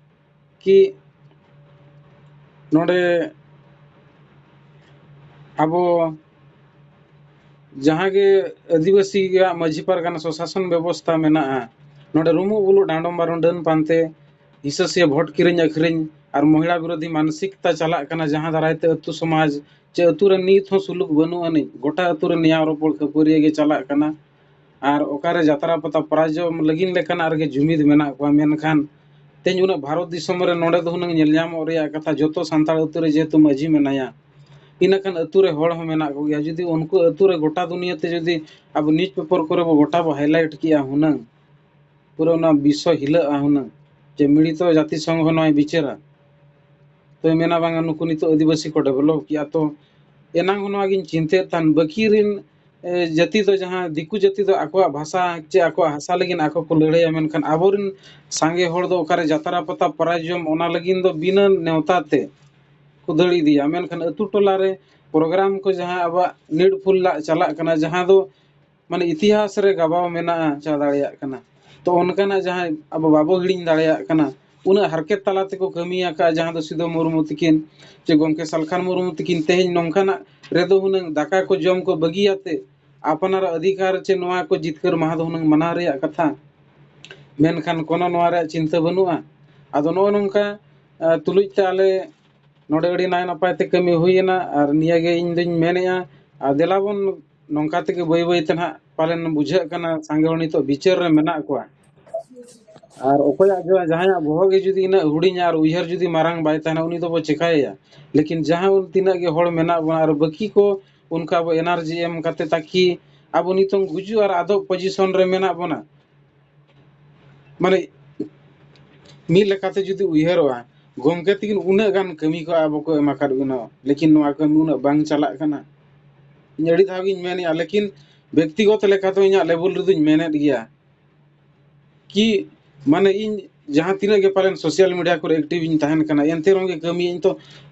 ᱠᱤ ᱱᱚᱰᱮ ᱟᱵᱚ ᱡᱟᱦᱟᱸ ᱜᱮ ᱟᱹᱫᱤᱵᱟᱹᱥᱤᱭᱟᱜ ᱢᱟᱹᱡᱷᱤ ᱯᱟᱨᱜᱟᱱᱟ ᱥᱚᱥᱟᱥᱚᱱ ᱵᱮᱵᱚᱥᱛᱷᱟ ᱢᱮᱱᱟᱜᱼᱟ, ᱱᱚᱰᱮ ᱨᱩᱢᱩᱜ ᱵᱩᱞᱩᱜ, ᱰᱟᱸᱰᱚᱢ ᱵᱟᱨᱚᱱ, ᱰᱟᱹᱱ ᱯᱟᱱᱛᱮ, ᱦᱤᱸᱥᱟᱹᱥᱤᱭᱟᱹ ᱵᱷᱳᱴ ᱠᱤᱨᱤᱧ ᱟᱹᱠᱷᱨᱤᱧ ᱟᱨ ᱢᱚᱦᱤᱞᱟ ᱵᱤᱨᱳᱫᱷᱤ ᱢᱟᱱᱥᱤᱠᱛᱟ ᱪᱟᱞᱟᱜ ᱠᱟᱱᱟ, ᱡᱟᱦᱟᱸ ᱫᱟᱨᱟᱭ ᱛᱮ ᱟᱹᱛᱩ ᱥᱚᱢᱟᱡᱽ ᱪᱮ ᱟᱹᱛᱩ ᱨᱮ ᱱᱤᱛ ᱦᱚᱸ ᱥᱩᱞᱩᱠ ᱵᱟᱹᱱᱩᱜ ᱟᱹᱱᱤᱡ᱾ ᱜᱚᱴᱟ ᱟᱹᱛᱩ ᱨᱮ ᱱᱮᱭᱟᱣ ᱨᱚᱯᱚᱲ ᱠᱷᱟᱹᱯᱟᱹᱨᱤᱭᱟᱹ ᱜᱮ ᱪᱟᱞᱟᱜ ᱠᱟᱱᱟ᱾ ᱟᱨ ᱚᱠᱟᱨᱮ ᱡᱟᱛᱨᱟ ᱯᱟᱛᱟ ᱯᱨᱟᱭᱤᱡᱽ ᱡᱚᱢ ᱞᱟᱹᱜᱤᱫ ᱞᱮᱠᱟᱱᱟᱜ ᱨᱮᱜᱮ ᱡᱩᱢᱤᱫ ᱢᱮᱱᱟᱜ ᱠᱚᱣᱟ, ᱢᱮᱱᱠᱷᱟᱱ ᱛᱮᱦᱮᱧ ᱩᱱᱟᱹᱜ ᱵᱷᱟᱨᱚᱛ ᱫᱤᱥᱚᱢ ᱨᱮ ᱱᱚᱰᱮ ᱫᱚ ᱦᱩᱱᱟᱹᱝ ᱧᱮᱞ ᱧᱟᱢᱚᱜ ᱨᱮᱭᱟᱜ ᱠᱟᱛᱷᱟ, ᱡᱚᱛᱚ ᱥᱟᱱᱛᱟᱲ ᱟᱹᱛᱩ ᱨᱮ ᱡᱮᱦᱮᱛᱩ ᱢᱟᱹᱡᱷᱤ ᱢᱮᱱᱟᱭᱟ, ᱤᱱᱟᱹ ᱠᱷᱟᱱ ᱟᱹᱛᱩ ᱨᱮ ᱦᱚᱲ ᱦᱚᱸ ᱢᱮᱱᱟᱜ ᱠᱚᱜᱮᱭᱟ᱾ ᱡᱩᱫᱤ ᱩᱱᱠᱩ ᱟᱹᱛᱩ ᱨᱮ ᱜᱚᱴᱟ ᱫᱩᱱᱤᱭᱟᱹ ᱛᱮ ᱡᱩᱫᱤ ᱟᱵᱚ news paper ᱠᱚᱨᱮ ᱵᱚ ᱜᱚᱴᱟ ᱵᱚ highlight ᱠᱮᱜᱼᱟ ᱦᱩᱱᱟᱹᱝ, ᱯᱩᱨᱟᱹ ᱚᱱᱟ ᱵᱤᱥᱥᱚ ᱦᱤᱞᱟᱹᱜᱼᱟ ᱦᱩᱱᱟᱹᱝ, ᱡᱮ ᱢᱤᱲᱤᱛᱚ ᱡᱟᱹᱛᱤ ᱥᱚᱝᱜᱷᱚ ᱱᱚᱣᱟᱭ ᱵᱤᱪᱟᱹᱨᱟ᱾ ᱛᱚᱭ ᱢᱮᱱᱟ, "ᱵᱟᱝᱟ, ᱱᱩᱠᱩ ᱱᱤᱛᱚᱜ ᱟᱹᱫᱤᱵᱟᱹᱥᱤ ᱠᱚ develop ᱠᱮᱜᱼᱟ᱾" ᱛᱚ ᱮᱱᱟᱝ ᱦᱚᱸ ᱱᱚᱣᱟ ᱜᱤᱧ ᱪᱤᱱᱛᱟᱹᱭᱮᱫ ᱛᱟᱦᱮᱱ, ᱵᱟᱹᱠᱤ ᱨᱤᱱ, ᱮ, ᱡᱟᱹᱛᱤ ᱫᱚ, ᱡᱟᱦᱟᱸ ᱫᱤᱠᱩ ᱡᱟᱹᱛᱤ ᱫᱚ ᱟᱠᱚᱣᱟᱜ ᱵᱷᱟᱥᱟ ᱪᱮ ᱟᱠᱚᱣᱟᱜ ᱦᱟᱥᱟ ᱞᱟᱹᱜᱤᱫ ᱟᱠᱚ ᱠᱚ ᱞᱟᱹᱲᱦᱟᱹᱭᱟ, ᱢᱮᱱᱠᱷᱟᱱ ᱟᱵᱚᱨᱤᱱ ᱥᱟᱸᱜᱮ ᱦᱚᱲ ᱫᱚ ᱚᱠᱟᱨᱮ ᱡᱟᱛᱨᱟ ᱯᱟᱛᱟ ᱯᱨᱟᱭᱤᱡᱽ ᱡᱚᱢ, ᱚᱱᱟ ᱞᱟᱹᱜᱤᱫ ᱫᱚ ᱵᱤᱱᱟᱹ ᱱᱮᱣᱛᱟ ᱛᱮ ᱠᱚ ᱫᱟᱹᱲ ᱤᱫᱤᱭᱟ᱾ ᱢᱮᱱᱠᱷᱟᱱ ᱟᱹᱛᱩ ᱴᱚᱞᱟ ᱨᱮ program ᱠᱚ ᱡᱟᱦᱟᱸ ᱟᱵᱚᱣᱟᱜ needful ᱞᱟᱜ ᱪᱟᱞᱟᱜ ᱠᱟᱱᱟ, ᱡᱟᱦᱟᱸ ᱫᱚ ᱢᱟᱱᱮ ᱤᱛᱤᱦᱟᱥ ᱨᱮ ᱜᱟᱵᱟᱣ ᱢᱮᱱᱟᱜᱼᱟ, ᱪᱟ ᱫᱟᱲᱮᱭᱟᱜ ᱠᱟᱱᱟ᱾ ᱛᱚ ᱚᱱᱠᱟᱱᱟᱜ ᱡᱟᱦᱟᱸᱭ ᱟᱵᱚ ᱵᱟᱵᱚ ᱦᱤᱲᱤᱧ ᱫᱟᱲᱮᱭᱟᱜ ᱠᱟᱱᱟ, ᱩᱱᱟᱹᱜ ᱦᱟᱨᱠᱮᱛ ᱛᱟᱞᱟ ᱛᱮᱠᱚ ᱠᱟᱹᱢᱤ ᱟᱠᱟᱫᱼᱟ, ᱡᱟᱦᱟᱸ ᱫᱚ ᱥᱤᱫᱩ ᱢᱩᱨᱢᱩ ᱛᱤᱠᱤᱱ ᱪᱮ ᱜᱚᱢᱠᱮ ᱥᱟᱞᱠᱷᱟᱱ ᱢᱩᱨᱢᱩ ᱛᱤᱠᱤᱱ ᱛᱮᱦᱮᱧ ᱱᱚᱝᱠᱟᱱᱟᱜ ᱨᱮᱫᱚ ᱦᱩᱱᱟᱹᱝ ᱫᱟᱠᱟ ᱠᱚ ᱡᱚᱢ ᱠᱚ ᱵᱟᱹᱜᱤᱭᱟᱛᱮ ᱟᱯᱱᱟᱨᱟᱜ ᱚᱫᱷᱤᱠᱟᱨ ᱪᱮ ᱱᱚᱣᱟ ᱠᱚ ᱡᱤᱛᱠᱟᱹᱨ ᱢᱟᱦᱟ ᱫᱚ ᱦᱩᱱᱟᱹᱝ ᱢᱟᱱᱟᱣ ᱨᱮᱭᱟᱜ ᱠᱟᱛᱷᱟ, ᱢᱮᱱᱠᱷᱟᱱ ᱠᱳᱱᱳ ᱱᱚᱣᱟ ᱨᱮᱭᱟᱜ ᱪᱤᱱᱛᱟᱹ ᱵᱟᱹᱱᱩᱜᱼᱟ᱾ ᱟᱫᱚ ᱱᱚᱜᱼᱚ ᱱᱚᱝᱠᱟ ᱟᱨ ᱛᱩᱞᱩᱡ ᱛᱮ ᱟᱞᱮ ᱱᱚᱰᱮ ᱟᱹᱰᱤ ᱱᱟᱭ ᱱᱟᱯᱟᱭ ᱛᱮ ᱠᱟᱹᱢᱤ ᱦᱩᱭᱮᱱᱟ᱾ ᱟᱨ ᱱᱤᱭᱟᱹ ᱜᱮ ᱤᱧ ᱫᱩᱧ ᱢᱮᱱᱮᱫᱼᱟ, ᱟᱨ ᱫᱮᱞᱟ ᱵᱚᱱ ᱱᱚᱝᱠᱟ ᱛᱮᱜᱮ ᱵᱟᱹᱭ ᱵᱟᱹᱭ ᱛᱮ ᱱᱟᱦᱟᱜ ᱯᱟᱞᱮᱱ ᱵᱩᱡᱷᱟᱹᱜ ᱠᱟᱱᱟ ᱥᱟᱸᱜᱮ ᱦᱚᱲ ᱱᱤᱛᱚᱜ ᱵᱤᱪᱟᱹᱨ ᱨᱮ ᱢᱮᱱᱟᱜ ᱠᱚᱣᱟ᱾ ᱟᱨ ᱚᱠᱚᱭᱟᱜ ᱡᱚ-, ᱡᱟᱦᱟᱸᱭᱟᱜ ᱵᱚᱦᱚᱜ ᱜᱮ ᱡᱩᱫᱤ ᱤᱱᱟᱹᱜ ᱦᱩᱰᱤᱧᱟ ᱟᱨ ᱩᱭᱦᱟᱹᱨ ᱡᱩᱫᱤ ᱢᱟᱨᱟᱝ ᱵᱟᱭ ᱛᱟᱦᱮᱱᱟ, ᱩᱱᱤ ᱫᱚᱵᱚ ᱪᱮᱠᱟᱭᱮᱭᱟ? ᱞᱮᱠᱤᱱ ᱡᱟᱦᱟᱸ ᱩᱱ ᱛᱤᱱᱟᱹᱜ ᱜᱮ ᱦᱚᱲ ᱢᱮᱱᱟᱜ ᱵᱚᱱᱟ ᱟᱨ ᱵᱟᱹᱠᱤ ᱠᱚ ᱚᱱᱠᱟ ᱵᱚ ᱮᱱᱟᱨᱡᱤ ᱮᱢ ᱠᱟᱛᱮ ᱛᱟᱠᱤ ᱟᱵᱚ ᱱᱤᱛᱚᱝ ᱜᱩᱡᱩᱜ ᱟᱨ ᱟᱫᱚᱜ ᱯᱚᱡᱤᱥᱚᱱ ᱨᱮ ᱢᱮᱱᱟᱜ ᱵᱚᱱᱟ᱾ ᱢᱟᱱᱮ ᱢᱤᱫ ᱞᱮᱠᱟᱛᱮ ᱡᱩᱫᱤ ᱩᱭᱦᱟᱹᱨᱚᱜᱼᱟ, ᱜᱚᱢᱠᱮ ᱛᱤᱠᱤᱱ ᱩᱱᱟᱹᱜ ᱜᱟᱱ ᱠᱟᱹᱢᱤ ᱠᱚ ᱟᱵᱚ ᱠᱚ ᱮᱢ ᱟᱠᱟᱫ ᱵᱚᱱᱟ, ᱞᱮᱠᱤᱱ ᱱᱚᱣᱟ ᱠᱟᱹᱢᱤ ᱩᱱᱟᱹᱜ ᱵᱟᱝ ᱪᱟᱞᱟᱜ ᱠᱟᱱᱟ᱾ ᱤᱧ ᱟᱹᱰᱤ ᱫᱷᱟᱣ ᱜᱤᱧ ᱢᱮᱱᱮᱫᱼᱟ, ᱞᱮᱠᱤᱱ ᱵᱮᱠᱛᱤᱜᱚᱛ ᱞᱮᱠᱟᱛᱮ ᱤᱧᱟᱹᱜ ᱞᱮᱵᱮᱞ ᱨᱮᱫᱚᱧ ᱢᱮᱱᱮᱫ ᱜᱮᱭᱟ ᱠᱤ ᱢᱟᱱᱮ ᱤᱧ ᱡᱟᱦᱟᱸ ᱛᱤᱱᱟᱹᱜ ᱜᱮ ᱯᱟᱞᱮᱱ ᱥᱳᱥᱟᱞ ᱢᱤᱰᱤᱭᱟ ᱠᱚᱨᱮ ᱮᱠᱴᱤᱵᱷ ᱤᱧ ᱛᱟᱦᱮᱱ ᱠᱟᱱᱟ, ᱮᱱᱛᱮ ᱨᱮᱦᱚᱸ ᱜᱮ ᱠᱟᱹᱢᱤᱭᱟᱹᱧ ᱛᱚ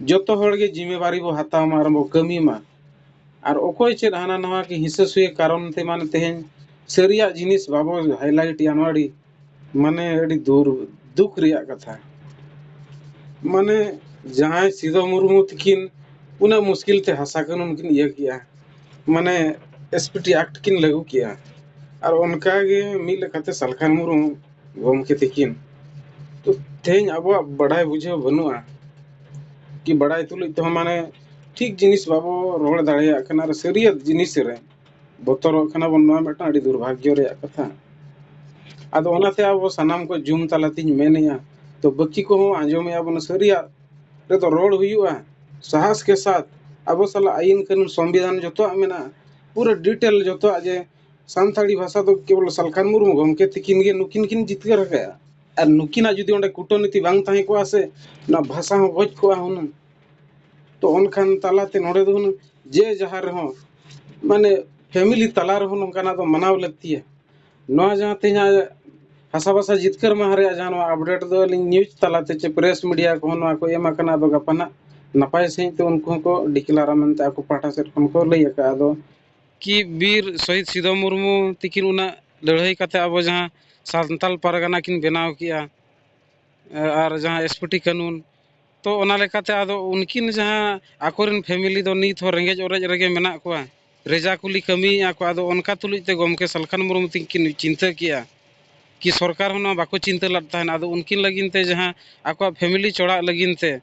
ᱡᱚᱛᱚ ᱦᱚᱲ ᱜᱮ ᱡᱤᱢᱮᱵᱟᱨᱤ ᱵᱚ ᱦᱟᱛᱟᱣ ᱢᱟ ᱟᱨ ᱵᱚ ᱠᱟᱹᱢᱤ ᱢᱟ᱾ ᱟᱨ ᱚᱠᱚᱭ ᱪᱮᱫ ᱦᱟᱱᱟ ᱱᱟᱣᱟ ᱠᱤ ᱦᱤᱥᱟᱹ ᱥᱩᱭᱟᱹ ᱠᱟᱨᱚᱱ ᱛᱮ ᱢᱟᱱᱮ ᱛᱮᱦᱮᱧ ᱥᱟᱹᱨᱤᱭᱟᱜ ᱡᱤᱱᱤᱥ ᱵᱟᱵᱚ ᱦᱟᱭᱞᱟᱭᱤᱴ ᱮᱜᱼᱟ, ᱱᱚᱣᱟ ᱟᱹᱰᱤ ᱢᱟᱱᱮ ᱟᱹᱰᱤ ᱫᱩᱨ, ᱫᱩᱠ ᱨᱮᱭᱟᱜ ᱠᱟᱛᱷᱟ᱾ ᱢᱟᱱᱮ ᱡᱟᱦᱟᱸᱭ ᱥᱤᱫᱚ ᱢᱩᱨᱢᱩ ᱛᱤᱠᱤᱱ ᱩᱱᱟᱹᱜ ᱢᱩᱥᱠᱤᱞ ᱛᱮ ᱦᱟᱥᱟ ᱠᱟᱹᱱᱩᱱ ᱠᱤᱱ ᱤᱭᱟᱹ ᱠᱮᱜᱼᱟ, ᱢᱟᱱᱮ ᱮᱥ ᱯᱤ ᱴᱤ ᱮᱠᱴ ᱠᱤᱱ ᱞᱟᱹᱜᱩ ᱠᱮᱜᱼᱟ, ᱟᱨ ᱚᱱᱠᱟ ᱜᱮ ᱢᱤᱫ ᱞᱮᱠᱟᱛᱮ ᱥᱟᱞᱠᱷᱟᱱ ᱢᱩᱨᱢᱩ ᱜᱚᱢᱠᱮ ᱛᱤᱠᱤᱱ᱾ ᱛᱚ ᱛᱮᱦᱮᱧ ᱟᱵᱚᱣᱟᱜ ᱵᱟᱰᱟᱭ ᱵᱩᱡᱷᱟᱹᱣ ᱵᱟᱹᱱᱩᱜᱼᱟ ᱠᱤ ᱵᱟᱰᱟᱭ ᱛᱩᱞᱩᱡ ᱛᱮᱦᱚᱸ ᱢᱟᱱᱮ ᱴᱷᱤᱠ ᱡᱤᱱᱤᱥ ᱵᱟᱵᱚ ᱨᱚᱲ ᱫᱟᱲᱮᱭᱟᱜ ᱠᱟᱱᱟ ᱟᱨ ᱥᱟᱹᱨᱤᱭᱟᱜ ᱡᱤᱱᱤᱥ ᱨᱮ ᱵᱚᱛᱚᱨᱚᱜ ᱠᱟᱱᱟ ᱵᱚᱱ, ᱱᱚᱣᱟ ᱢᱤᱫᱴᱟᱝ ᱟᱹᱰᱤ ᱫᱩᱨᱵᱷᱟᱜᱽᱭᱚ ᱨᱮᱭᱟᱜ ᱠᱟᱛᱷᱟ᱾ ᱟᱫᱚ ᱚᱱᱟᱛᱮ ᱟᱵᱚ ᱥᱟᱱᱟᱢ ᱠᱚ ᱡᱩᱢ ᱛᱟᱞᱟᱛᱤᱧ ᱢᱮᱱᱮᱜᱼᱟ, ᱛᱚ ᱵᱟᱹᱠᱤ ᱠᱚᱦᱚᱸ ᱟᱸᱡᱚᱢᱮᱜᱼᱟ ᱵᱚᱱ, ᱥᱟᱹᱨᱤᱭᱟᱜ ᱨᱮᱫᱚ ᱨᱚᱲ ᱦᱩᱭᱩᱜᱼᱟ ᱥᱟᱦᱟᱥ ᱠᱮ ᱥᱟᱛ᱾ ᱟᱵᱚ ᱥᱟᱞᱟᱜ ᱟᱹᱭᱤᱱ ᱠᱟᱹᱱᱩᱱ ᱥᱚᱝᱵᱤᱫᱷᱟᱱ ᱡᱚᱛᱚᱣᱟᱜ ᱢᱮᱱᱟᱜᱼᱟ, ᱯᱩᱨᱟᱹ ᱰᱤᱴᱮᱞ ᱡᱚᱛᱚᱣᱟᱜ, ᱡᱮ ᱥᱟᱱᱛᱟᱲᱤ ᱵᱷᱟᱥᱟ ᱫᱚ ᱠᱮᱵᱚᱞ ᱥᱟᱞᱠᱷᱟᱱ ᱢᱩᱨᱢᱩ ᱜᱚᱢᱠᱮ ᱛᱤᱠᱤᱱ ᱜᱮ, ᱱᱩᱠᱤᱱ ᱠᱤᱱ ᱡᱤᱛᱠᱟᱹᱨ ᱟᱠᱟᱫᱼᱟ᱾ ᱟᱨ ᱱᱩᱠᱤᱱᱟᱜ ᱡᱩᱫᱤ ᱚᱸᱰᱮ ᱠᱩᱴᱟᱹᱱᱤᱛᱤ ᱵᱟᱝ ᱛᱟᱦᱮᱸ ᱠᱚᱜᱼᱟ ᱥᱮ, ᱚᱱᱟ ᱵᱷᱟᱥᱟ ᱦᱚᱸ ᱜᱚᱡ ᱠᱚᱜᱼᱟ ᱦᱩᱱᱟᱹᱝ᱾ ᱛᱚ ᱚᱱᱠᱟᱱ ᱛᱟᱞᱟᱛᱮ ᱱᱚᱰᱮ ᱫᱚ ᱦᱩᱱᱟᱹᱝ ᱡᱮ ᱡᱟᱦᱟᱸ ᱨᱮᱦᱚᱸ ᱢᱟᱱᱮ ᱯᱷᱮᱢᱤᱞᱤ ᱛᱟᱞᱟ ᱨᱮᱦᱚᱸ ᱱᱚᱝᱠᱟᱱᱟᱜ ᱫᱚ ᱢᱟᱱᱟᱣ ᱞᱟᱹᱠᱛᱤᱭᱟ᱾ ᱱᱚᱣᱟ ᱡᱟᱦᱟᱸ ᱛᱮᱦᱮᱧ ᱦᱟᱥᱟ ᱵᱷᱟᱥᱟ ᱡᱤᱛᱠᱟᱹᱨ ᱢᱟᱦᱟ ᱨᱮᱭᱟᱜ ᱡᱟᱦᱟᱸ ᱱᱚᱣᱟ ᱟᱯᱰᱮᱴ ᱫᱚ ᱟᱹᱞᱤᱧ ᱱᱤᱭᱩᱡᱽ ᱛᱟᱞᱟᱛᱮ ᱪᱮ ᱯᱨᱮᱥ ᱢᱤᱰᱤᱭᱟ ᱠᱚᱦᱚᱸ ᱱᱚᱣᱟ ᱠᱚ ᱮᱢ ᱟᱠᱟᱱᱟ, ᱟᱫᱚ ᱜᱟᱯᱟ ᱱᱟᱜ ᱱᱟᱯᱟᱭ ᱥᱟᱺᱦᱤᱡ ᱛᱮ ᱩᱱᱠᱩ ᱦᱚᱸᱠᱚ ᱰᱤᱠᱞᱟᱨᱟ ᱢᱮᱱᱛᱮ ᱟᱠᱚ ᱯᱟᱦᱴᱟ ᱥᱮᱫ ᱠᱷᱚᱱ ᱠᱚ ᱞᱟᱹᱭ ᱟᱠᱟᱫᱼᱟ᱾ ᱟᱫᱚ ᱠᱤ ᱵᱤᱨ ᱥᱚᱦᱤᱫ ᱥᱤᱫᱚ ᱢᱩᱨᱢᱩ ᱛᱤᱠᱤᱱ ᱩᱱᱟᱹᱜ ᱞᱟᱹᱲᱦᱟᱹᱭ ᱠᱟᱛᱮ ᱟᱵᱚ ᱡᱟᱦᱟᱸ ᱥᱟᱱᱛᱟᱞ ᱯᱟᱨᱜᱟᱱᱟ ᱠᱤᱱ ᱵᱮᱱᱟᱣ ᱠᱮᱜᱼᱟ, ᱟᱨ ᱡᱟᱦᱟᱸ ᱮᱥ ᱯᱤ ᱴᱤ ᱠᱟᱹᱱᱩᱱ, ᱛᱚ ᱚᱱᱟ ᱞᱮᱠᱟᱛᱮ ᱟᱫᱚ ᱩᱱᱠᱤᱱ ᱡᱟᱦᱟᱸ ᱟᱠᱚᱨᱮᱱ ᱯᱷᱮᱢᱤᱞᱤ ᱫᱚ ᱱᱤᱛ ᱦᱚᱸ ᱨᱮᱸᱜᱮᱡ ᱚᱨᱮᱡ ᱨᱮᱜᱮ ᱢᱮᱱᱟᱜ ᱠᱚᱣᱟ, ᱨᱮᱡᱟ ᱠᱩᱞᱤ ᱠᱟᱹᱢᱤᱭᱮᱫᱼᱟ ᱠᱚ, ᱟᱫᱚ ᱚᱱᱠᱟ ᱛᱩᱞᱩᱡ ᱛᱮ ᱜᱚᱢᱠᱮ ᱥᱟᱞᱠᱷᱟᱱ ᱢᱩᱨᱢᱩ ᱛᱤᱠᱤᱱ ᱪᱤᱱᱛᱟᱹ ᱠᱮᱜᱼᱟ ᱠᱤ ᱥᱚᱨᱠᱟᱨ ᱦᱚᱸ ᱱᱚᱣᱟ ᱵᱟᱠᱚ ᱪᱤᱱᱛᱟᱹ ᱞᱮᱫ ᱛᱟᱦᱮᱱ᱾ ᱟᱫᱚ ᱩᱱᱠᱤᱱ ᱞᱟᱹᱜᱤᱫ ᱛᱮ ᱡᱟᱦᱟᱸ ᱟᱠᱚᱣᱟᱜ ᱯᱷᱮᱢᱤᱞᱤ ᱪᱚᱲᱟᱜ ᱞᱟᱹᱜᱤᱫ ᱛᱮ,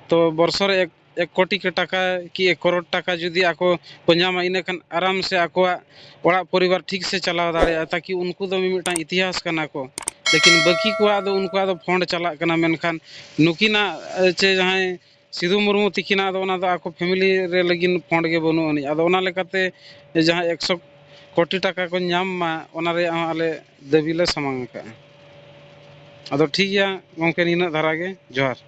ᱛᱚ ᱵᱚᱨᱥᱚ ᱨᱮ ᱮᱠ, ᱮᱠ ᱠᱳᱴᱤ ᱴᱟᱠᱟ ᱠᱤ ᱮᱠ ᱠᱳᱨᱳᱲ ᱴᱟᱠᱟ ᱡᱩᱫᱤ ᱟᱠᱚ ᱠᱚ ᱧᱟᱢᱟ, ᱤᱱᱟᱹ ᱠᱷᱟᱱ ᱟᱨᱟᱢ ᱥᱮ ᱟᱠᱚᱣᱟᱜ ᱚᱲᱟᱜ ᱯᱚᱨᱤᱵᱟᱨ ᱴᱷᱤᱠ ᱥᱮ ᱪᱟᱞᱟᱣ ᱫᱟᱲᱮᱭᱟᱜᱼᱟ᱾ ᱛᱟᱠᱤ ᱩᱱᱠᱩ ᱫᱚ ᱢᱤᱢᱤᱫᱴᱟᱝ ᱤᱛᱤᱦᱟᱥ ᱠᱟᱱᱟ ᱠᱚ, ᱞᱮᱠᱤᱱ ᱵᱟᱹᱠᱤ ᱠᱚᱣᱟᱜ ᱫᱚ ᱩᱱᱠᱩᱣᱟᱜ ᱫᱚ ᱯᱷᱚᱸᱰ ᱪᱟᱞᱟᱜ ᱠᱟᱱᱟ᱾ ᱢᱮᱱᱠᱷᱟᱱ ᱱᱩᱠᱤᱱᱟᱜ ᱮ, ᱪᱮ ᱡᱟᱦᱟᱸᱭ ᱥᱤᱫᱷᱩ ᱢᱩᱨᱢᱩ ᱛᱤᱠᱤᱱᱟᱜ ᱫᱚ ᱚᱱᱟ ᱫᱚ ᱟᱠᱚ ᱯᱷᱮᱢᱤᱞᱤ ᱨᱮ ᱞᱟᱹᱜᱤᱫ ᱯᱷᱚᱸᱰ ᱜᱮ ᱵᱟᱹᱱᱩᱜ ᱟᱹᱱᱤᱡ᱾ ᱟᱫᱚ ᱚᱱᱟ ᱞᱮᱠᱟᱛᱮ ᱡᱟᱦᱟᱸ ᱮᱠᱥᱚ ᱠᱳᱴᱤ ᱴᱟᱠᱟ ᱠᱚ ᱧᱟᱢ ᱢᱟ, ᱚᱱᱟ ᱨᱮᱭᱟᱜ ᱦᱚᱸ ᱟᱞᱮ ᱫᱟᱹᱵᱤ ᱞᱮ ᱥᱟᱢᱟᱝ ᱟᱠᱟᱫᱼᱟ᱾ ᱟᱫᱚ ᱴᱷᱤᱠ ᱜᱮᱭᱟ ᱜᱚᱢᱠᱮ, ᱱᱤᱱᱟᱹᱜ ᱫᱷᱟᱨᱟ ᱜᱮ᱾ ᱡᱚᱦᱟᱨ᱾